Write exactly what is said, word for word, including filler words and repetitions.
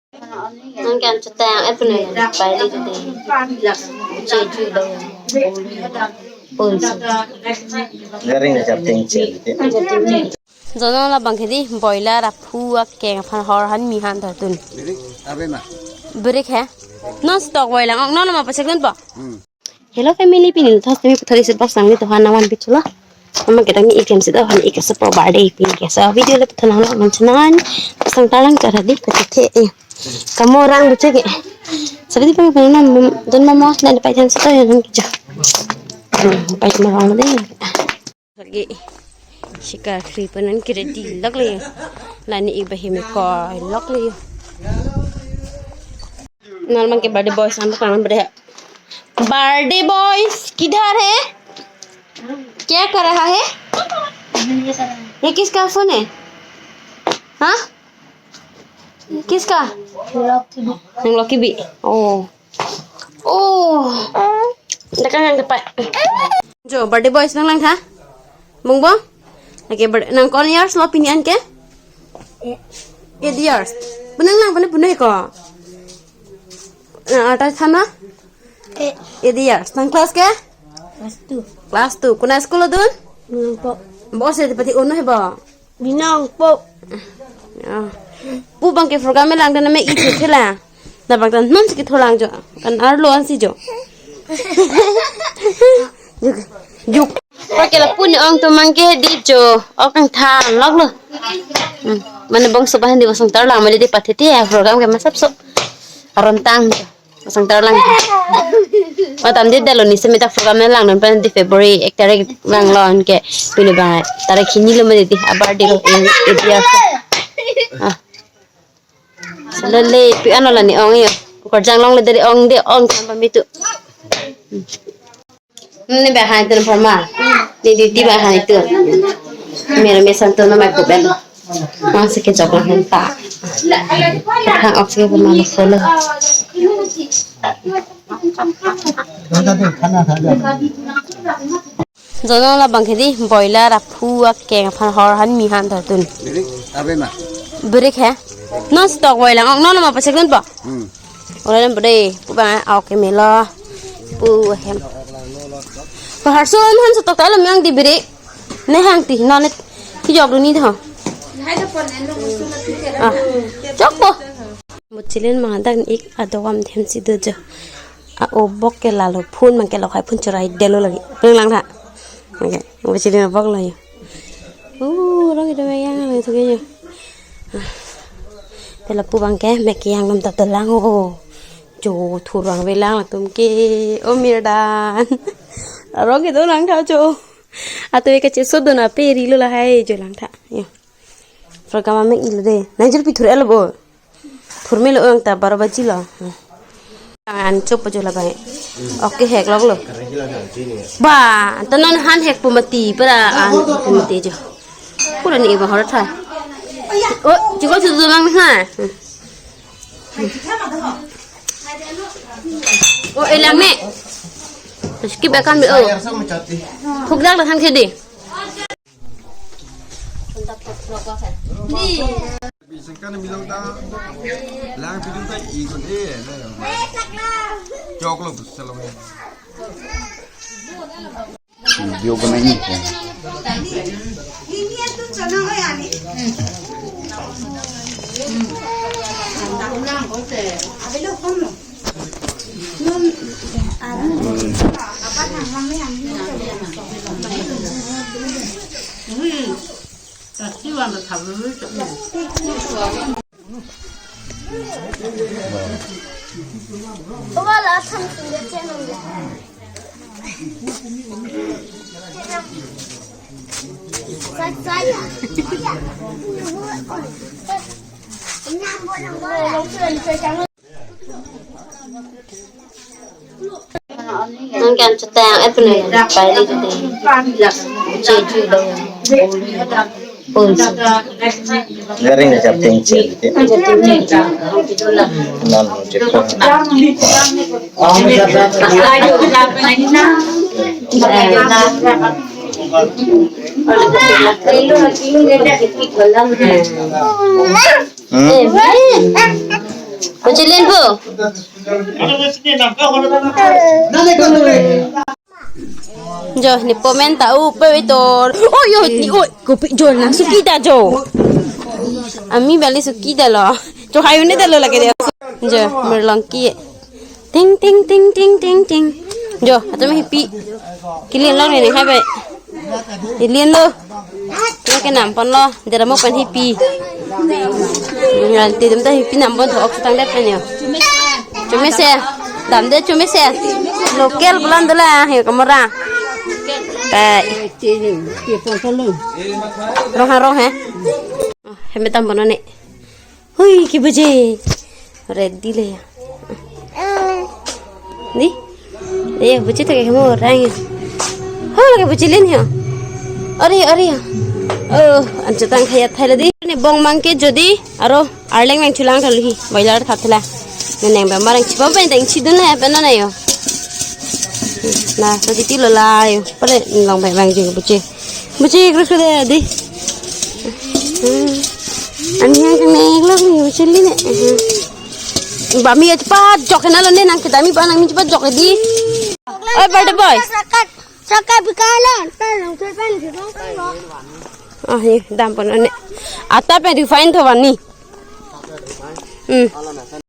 Nang kan chetang eh pune pai di di. Cheju dong. Pun. Garing na chapting che. Jono labang ke di boiler aphu akeng aphan hor han mi han tha tun. Birik abe ma. Birik he. Non stock boiler ong non ma pasek dun po. Hmm. Hello family, pini thos temi puthot isi box nangli tohan nangvan pichulo. Mama kita ni ikem sida han ik sepo birthday pini ke. So video le puthot nanglo nang chenan. Pasang tarlang chara di kachethe eh. Kamu orang buce ke. Sabi di pang pang nam don mama na pai than sita ya nan kijo. Hmm, pai mama orang de. Lagi shikar kri panan ke ready lok le. Lani ik bahim ko lok le. Normal ke birthday boys am kang bre. Birthday boys किधर है? क्या कर रहा है? ये किसका फोन है? हाँ? किसका? Nang Lucky Bee. Oh. Oh. Dak kan nang dapat. Jo, birthday boys nang lang ha? Mungbo? Oke, ber- nang kon years lo pini an ke? Eight years. Punang lang, punang punang ko. Nang ata thana? Eh, Eight years. Nang class ke? Class two. Class two. Konat school dun? Binong po. Bo se pati ono he bo. Binong po. Ya. Pu bang ke program lang dan me itu thela. Na bang tan non si kitholang jo. Kan arlo an si jo. Juk. Juk. Pa ke lapu ni ong tumang ke di jo. Ok kang than lok lo. Hmm. Mane bong sobahan di bosong tar lang mane di pathiti ya program ke masap so. Aron tang jo. Pasang tarlang. Oh, tam di dalo ni semita program na lang non pen di February ek tarik lang lo anke pini bang tarik hini lo mati di abar di lo in India. Ah. Selele pi ano la ni ong iyo. Kerjang long le dari ong de ong sampai mitu. Ni bahai tu pharma. Ni di di bahai tu. Mere mesan tu nama ko ben. Masih ke jok lahan ta. Hang oxygen pun mana solo. Jono labang ke di boiler aphu akeng aphan hor han mi han tha tun. Birik abe ma. Birik he. Non stock boiler ong non ma pasek dun po. Hmm. Ore nem bede, pu bang ok ke melo. Pu hem. Pu harsun han stock ta lo mi ong di birik. Ne hang ti non ne ti jok dun ni tho. Ah. Jok po. Mo chilin ma dak ik adogam them si do jo. A obok ke lalo phone mang ke lokhai phone churai delo lagi. Peng lang tha. Okay. Mo chilin obok lo yo. Uh, rong itu yang lang itu kayaknya. Te lapu bang ke mek yang nom tap telang o. Jo thurang velang latum ke. O mirdan. Rong itu lang tha jo. Atu ke cheso dona pe rilo lahai jo lang tha. Yo. Program amek ilo de. Nang jur pi thur elo bo. Thur melo ang ta baro baji lo. An chop jo la bai. Ok ke hek lok lo. Ba, ta non han hek pu mati para an pu mati jo. Pura ni ba hor tha. O, chiko chu lang ha. O, elang ne. Skip akan be o. Phuk dak la han ke di. Bisingkan bilang ta lang bilang ta ikon eh na. Chok lo salong. Video ko na ni. Nang kan chetang eh pune pai di di. Cheju dong. Pun. Garing na chapting che. Nan mo che ko. Hmm. Jo, ne pomen ta upe vetor. Oi, oi, ni, oi, kopi jo nangsuki ta jo. Ami bali suki ta lo. Jo, hayu ne ta lo lake de. Jo, merlong ki. Ting, ting, ting, ting, ting, ting. Jo, atum hipi. Kilian lo ne, ne hai be. Ilian lo. Lo ke nam pon lo, dera mo pen hipi. Ngal ti dum ta hipi nam pon tho ok tang det pen yo. Chomese. Dam de chomese. Local bulan dola he kamora. Tai. Rong ha rong he. Heme tam pon ne. Hui, ke buji. Ready le ya. Di. Di, buji ta ke mo rang ya. Ho, lake buji len ya. Are, are ya. Oh, an chetang khaya thai la di. Ne bong mang ke jodi, aro arleng mang chulang thal hi. Boiler khat la. Ne neng ba marang chipa pen teng chidun la pen na yo. Na, so di ti lo la yo. Pale long bai bang jing buji. Buji kru kru de di. Hmm. An yang kene lo ni buji li ne. Hmm. Ba mi cepat jok na lo ne nang kita mi ba nang mi cepat jok di. Oi, birthday boy. Sakat, sakat bikalan. Tan long ke pen di bang kan lo. Ah, ni dam pon ne. Ata pen refine tho bani. Hmm.